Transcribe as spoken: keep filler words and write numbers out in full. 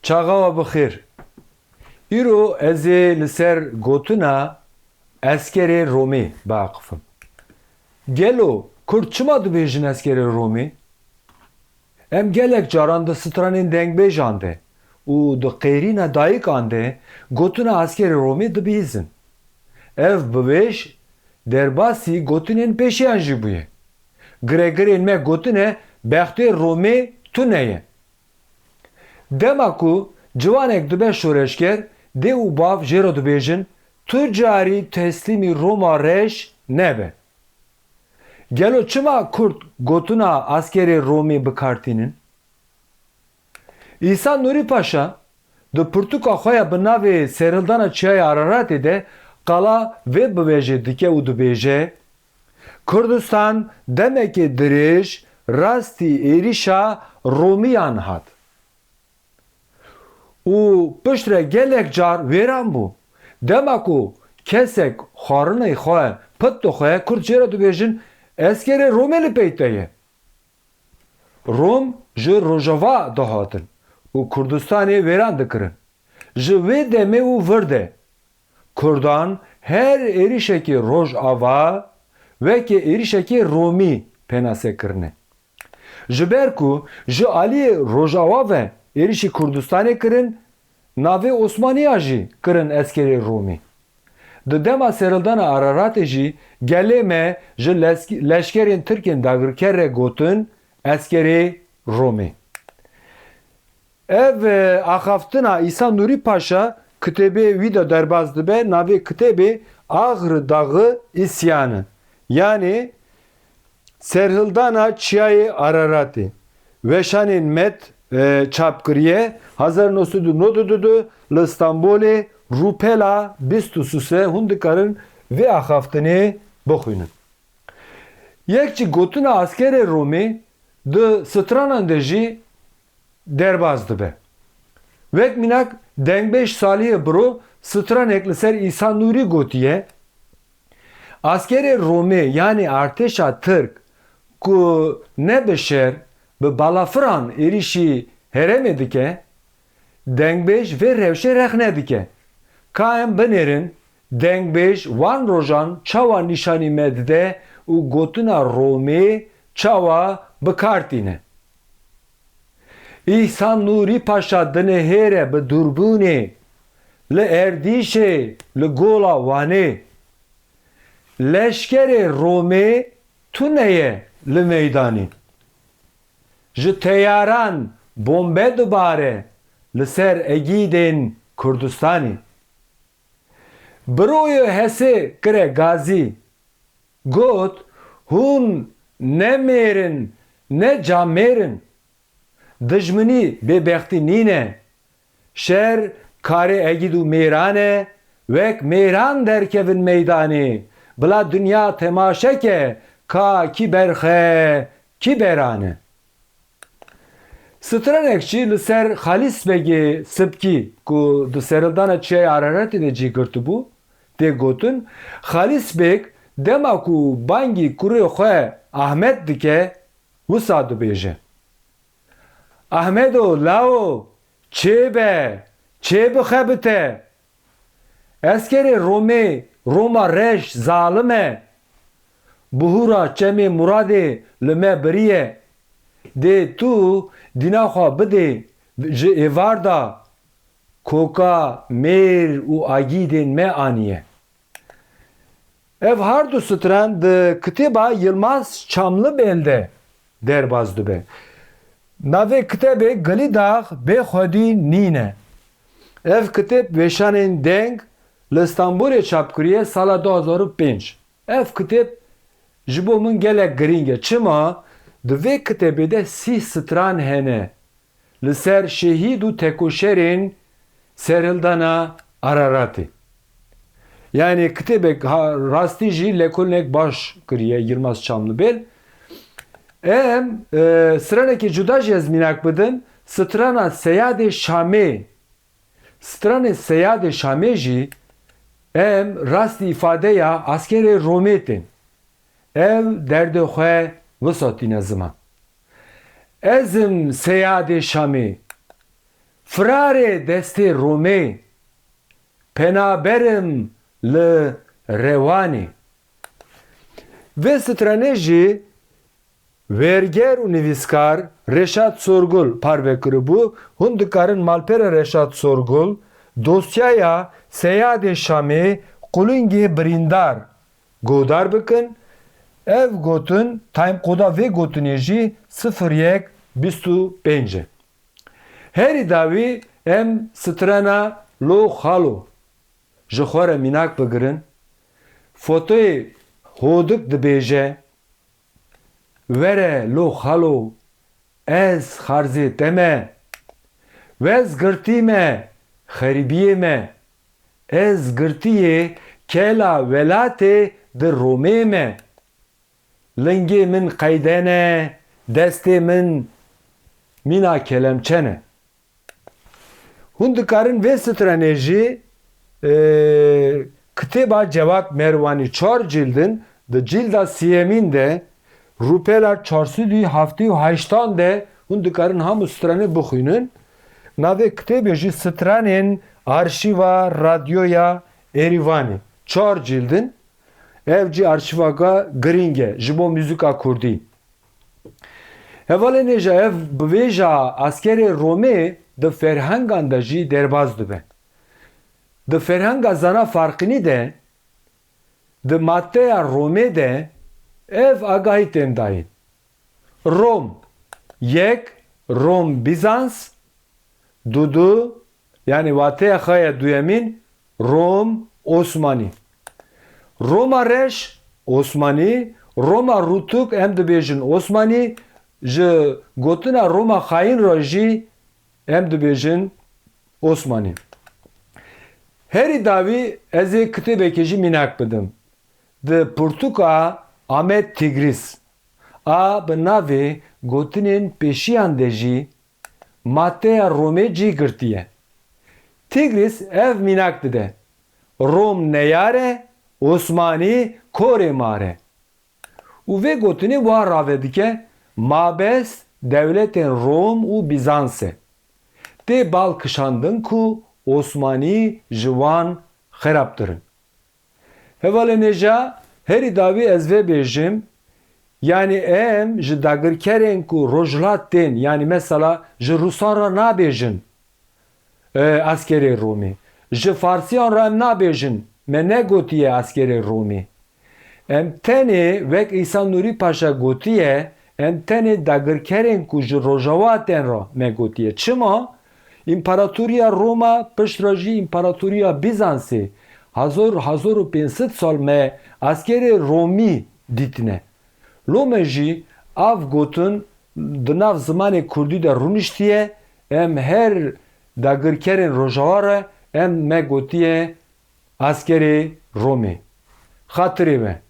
Çaxa we bi xêr. Îro ez ê li ser gotina eskerê Romê biaqifim. Gelo Kurd çima dibêjin eskerê Romê? Em gelek caran di stranên dengbêjan de û di qêrîna dayikan de gotina eskerê Romê dibihîzin. Ev bivêj derbasî gotinên pêşiyan jî bûye. Giregirên me gotine bextê Romê tune ye. Dema ku ciwanek dibe şoreşger, dê û bav jê re dibêjin, tu carî teslîmî Roma reş nebe. Gelo çima Kurd gotina askerê Romê bi kar tînin? Îsa Nûrî Paşa di pirtûka xwe ya bi navê Serhildana Çiyayê Araratê de qala vê bivêjê dike û dibêje, Kurdistan demekê dirêj rastî êrîşa Romiyan hat û piştre gelek car wêran bû. Dema ku kesek xwarinê xwe pit dixwe, Kurd jê re dibêjin, eskerê Romê li pey te ye. Rom ji rojava dihatin û Kurdistanê wêran dikirin. Ji wê demê û vir de Kurdan her êrişekî Rojava weke êrişekî Romî pênase kirine. Ji ber ku ji aliyê Rojava ve êrişî Kurdistanê kirin, navê Osmaniya jî kirin eskerê Romî. Di dema serhildana Araratê jî gelê me ji lesk-, leşkerên Tirkên dagirker re gotin eskerê Romê. Ev, e, axaftina Îsa Nûrî Paşa kitêbê wî de derbas dibe, navê kitêbê Ağrı Dağı İsyanı. Yanî Serhildana Çiyayê Araratê. Weşanên Med, e, çap kiriye. Hezar neh sed û nod û du li Stenbolê, rûpela bîst û sê hûn dikarin vê axaftinê bixwînin. Yek jî gotina askerê Romê di stranan de jî derbas dibe. Wek mînak, dengbêj Salihê Biro stranek li ser Îsa Nûrî gotiye, askerê Romê, yanî artêşa Tirk ku ne bi şer, bi balafiran êrîşî herêmê dike, dengbêj vê rewşê rexne dike. Ka em binêrin, dengbêj wan rojan çawa nîşanî me dide û gotina Romê çawa bi kar tîne. Îhsan Nûrî Paşa dinihêre bi dûrbûnê li Erdîşê, li Gola Wanê. Leşkerê Romê tune ye li meydanê. Ji teyaran bombe dibare li ser egîdên Kurdistanê. Biroyê Hesê kire gazî, got, hûn ne mêr in, ne camêr in. Dijminî bêbextî nîne. Şer karê egîd û mêran e, wek mêran derkevin meydanê, bila dinya temaşe ke ka kî berxe, kî berane. Stranek jî li ser Xalîs Begê Sibkî ku di serhildana Çiyayê Araratê de cî girtibû, tê gotin, Xalîs Beg dema ku bangî kurê xwe Ahmet dike, wisa dibêje, Ahmedo, lawo, çêbe, çêbixebite. Eskerê Romê, Roma reş, zalim e. Bihûra Çemê Muradê li me biriye. Dê tu dîna xwe bidê ji êvar de koka mêr û agîdên me aniye. Ev her du stran di kitêba Yilmaz Çamlibêl de derbas dibe. Navê kitêbê Gilî Dax Bê Xwedî Nîne. Ev kitêb Weşanên Deng li Stenbolê çap kiriye sala du hazar û pênc. Ev kitêb ji bo min gelek girîng e. Çima? Di vê kitêbê de sî stran hene li ser şehîd û tekoşerên serhildana Araratê. Yanî kitêbek ha, rastî jî lêkolînek baş kiriye Yilmaz Çamlibêl. Em, e, stranekî cuda jî ez mînak bidim, strana Seyadê Şamê. Stranê Seyadê Şamê jî em rastî îfadeya askerê Romê tên. Ew derdê xwe wisa tîne ziman. Ez im Seyadê Şamê. Firarê destê Romê, penaberim li rewanê. Vê stranê jî werger û nivîskar Reşat Sorgul parve kiribû. Hûn dikarin malpera Reşat Sorgul dosyaya Seyadê Şamê Qulingê Birîndar guhdar bikin. Ev gotin, timecoda vê gotinê jî sifir yek bîst û pênc e. Herî dawî em strana Lo Xalo ji xwe re mînak bigirin. Fotoyê Hodik dibêje, Were lo xalo, ez xarzê te me. Wez girtî me, xerîbiyê me. Ez girtiyê kela welatê di Romê me. Lingê min qeydene, destê min mîna kelemçe ne. Hûn dikarin vê stranê jî, e, kitêba Cevat Merwanî çar cîld in, di cîlda siyemîn de rûpela çar sed û heftê û heştan de hûn dikarin hemû stranê bixwînin. Navê kitêbê jî Stranên Arşîva Radyoya Êrîvanê. Çar cîld in. Ev jî arşîvaka girîng e ji bo muzîka kurdî. Hevalên hêja, ev bivêja askerê Romê di ferhengan de jî derbas dibe. Di ferhenga zana Farqînî de, di mateya Romê de ev agahî tên dayîn. Rom, yek, Rom Bizans, dudu, yanî wateya xwe ye duyemîn, Rom Osmanî. Roma Reş Osmanî, Roma Rûtuk em dibêjin Osmanî, ji gotina Roma Xayîn re jî em dibêjin Osmanî. Herî dawî ez ê kitêbekê jî mînak bidim. Di pirtûka Ahmet Tigris a bi navê Gotinên Pêşiyan de jî mateya Romê cih girtiye. Tigris ev mînak dide, Rom neyar e, Osmanî korê mar e. Û vê gotinê wiha rave dike, mabest dewletên Rom û Bîzans e. Tê bal kişandin ku Osmanî ji wan xerabtir in. Hevalên hêja, herî dawî ez vê bêjim, yanî em ji dagirkerên ku rojhilat tên, yanî mesela ji Rûsan re nabêjin, e, askerê Romî. Ji Farsiyan re em nabêjin, me negotiye askerê Romî. Em tenê, wek Îsa Nûrî Paşa gotiye, em tenê dagirkerên ku ji Rojava tên re me gotiye. Çima? Împaratoriya Roma, piştre jî Împaratoriya Bîzansê, hezar, hezar û pênc sed sal me askerê Romî dîtine. Lome jî av gotin di nav zimanê kurdî de rûniştiye, em her dagirkerên Rojava re em me gotiye askerê Romê. Xatirê me.